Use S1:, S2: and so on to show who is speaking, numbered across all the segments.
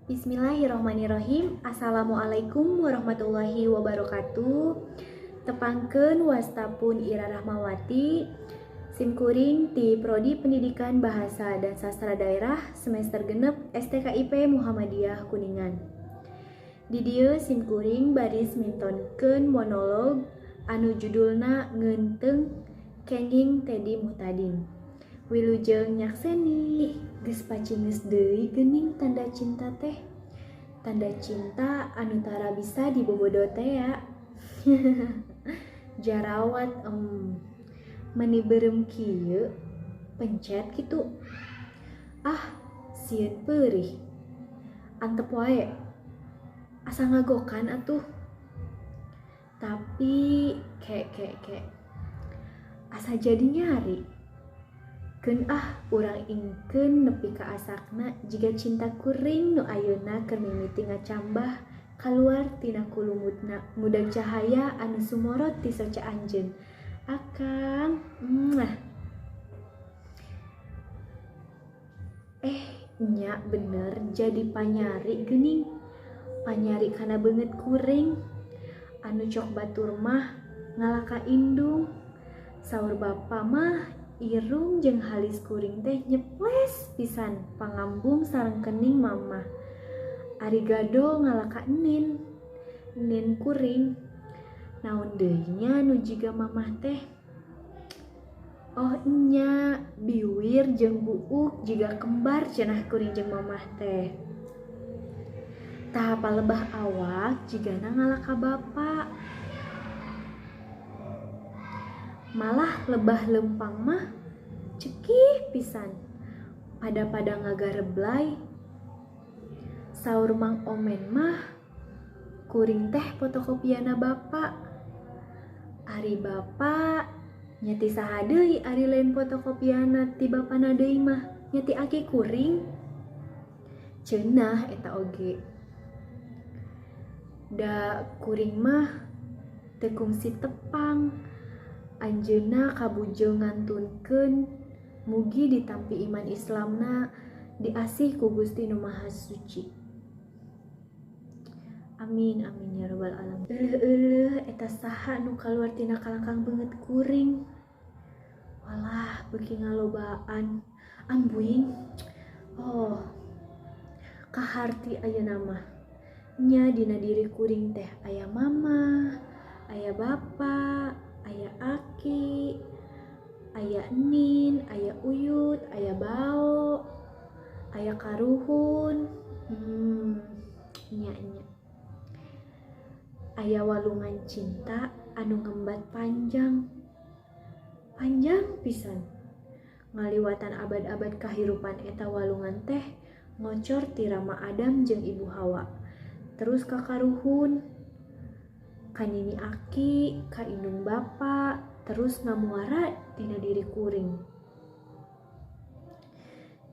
S1: Bismillahirrohmanirrohim. Assalamualaikum warahmatullahi wabarakatuh. Tepangkeun, wasta pun Ira Rahmawati. Simkuring ti Prodi Pendidikan Bahasa dan Sastra Daerah semester 6 STKIP Muhammadiyah Kuningan. Di dieu simkuring baris mintonkeun monolog anu judulna Ngeunteung kenging Teddy Muhtadin. Wilujeng nyakseni. Geus pacinges deui geuning tanda cinta teh. Tanda cinta anu tara bisa dibobodo tea. Jarawat meni beureum kieu, pencet kitu. Ah, sieun peurih. Antep wae. Asa ngagokan atuh. Tapi ke ke ke. Asa jadi nyari. Keun ah, urang ingkeun nepi ka asakna jiga cinta kuring nu ayeuna keur mimiti ngacambah kaluar tina kulumutna ngudag cahaya anu sumorot ti soca anjeun. Akang, muah. Nya bener jadi panyari geuning. Panyari kana beungeut kuring. Anu cok batur mah ngalaka indung. Saur bapa mah irung jeung halis kuring teh nyeples pisan pangambung sareng kening mamah. Ari gado ngalaka enin. Enin kuring. Naon deui nya nu jiga mamah teh? Oh nya, biwir jeung buuk jiga kembar cenah kuring jeung mamah teh. Tah palebah awak jigana ngalaka bapa. Malah lebah lempang mah cekih pisan. Pada-pada ngagareblay. Saur Mang Omen mah kuring teh fotokopiana bapa. Ari bapa nyati saha deui ari lain fotokopiana ti bapana deui mah nyati aki kuring. Cenah eta oge. Da kuring mah teu kungsi tepang. Anjeunna kabujeng ngantunkeun mugi ditampi iman Islamna diasih ku Gusti Nu Maha Suci. Amin amin ya rabbal alamin. Euleuh-euleuh eta saha nu kaluar tina kalangkang beungeut kuring. Walah beuki ngalobaan ambuing. Oh, kaharti ayeuna mah. Nya dina diri kuring teh aya mama, aya bapa, aya aki, aya enin, aya uyut, aya bao, aya karuhun. Nya nya. Aya walungan cinta anu ngembat panjang. Panjang pisan. Ngaliwatan abad-abad kahirupan eta walungan teh ngocor ti Rama Adam jeung Ibu Hawa. Terus ka karuhun, ka nini aki, ka indung bapa, terus ngamuara tina diri kuring.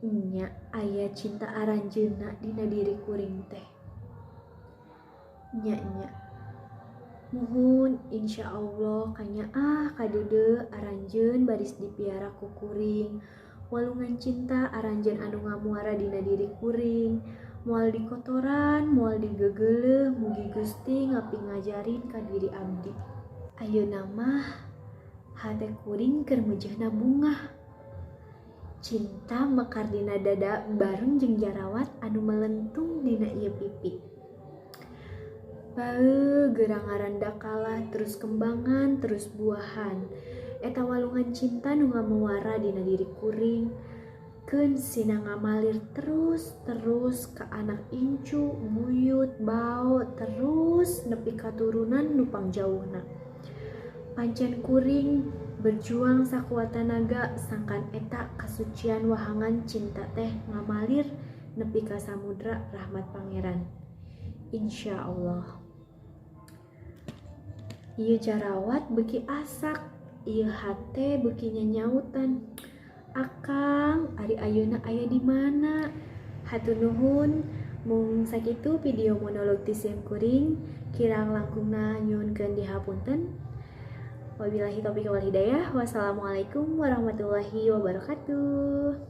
S1: Nya aya cinta aranjeunna dina diri kuring teh. Nya nya. Muhun insyaallah kanyaah kadeudeuh aranjeun baris dipiara ku kuring. Walungan cinta aranjeun anu ngamuara dina diri kuring. Moal dikotoran, moal digegeleuh, mugi Gusti ngapi ngajarin ka diri abdi. Ayeuna mah hate kuring keur mejehna bungah. Cinta mekar dina dada bareng jeung jarawat anu melentung dina ieu pipi. Bae gerang ngaranda kalah terus kembangan terus buahan. Eta walungan cinta nu ngamuara dina diri kuring. Keun sina ngamalir terus terus ka anak incu, buyut, bao terus nepi katurunan nu pangjauhna. Pancen kuring berjuang sakuat tanaga sangkan eta kasucian wahangan cinta teh ngamalir nepi ka samudra rahmat pangeran. Insyaallah. Ieu jarawat beuki asak, ieu hate beuki nyanyautan. Akang, ari ayeuna aya di mana? Hatur nuhun, mung sakitu video monolog ti sim kuring, kirang langkungna nyuhunkeun dihapunten. Wabillahi taufiq wal hidayah. Wassalamualaikum warahmatullahi wabarakatuh.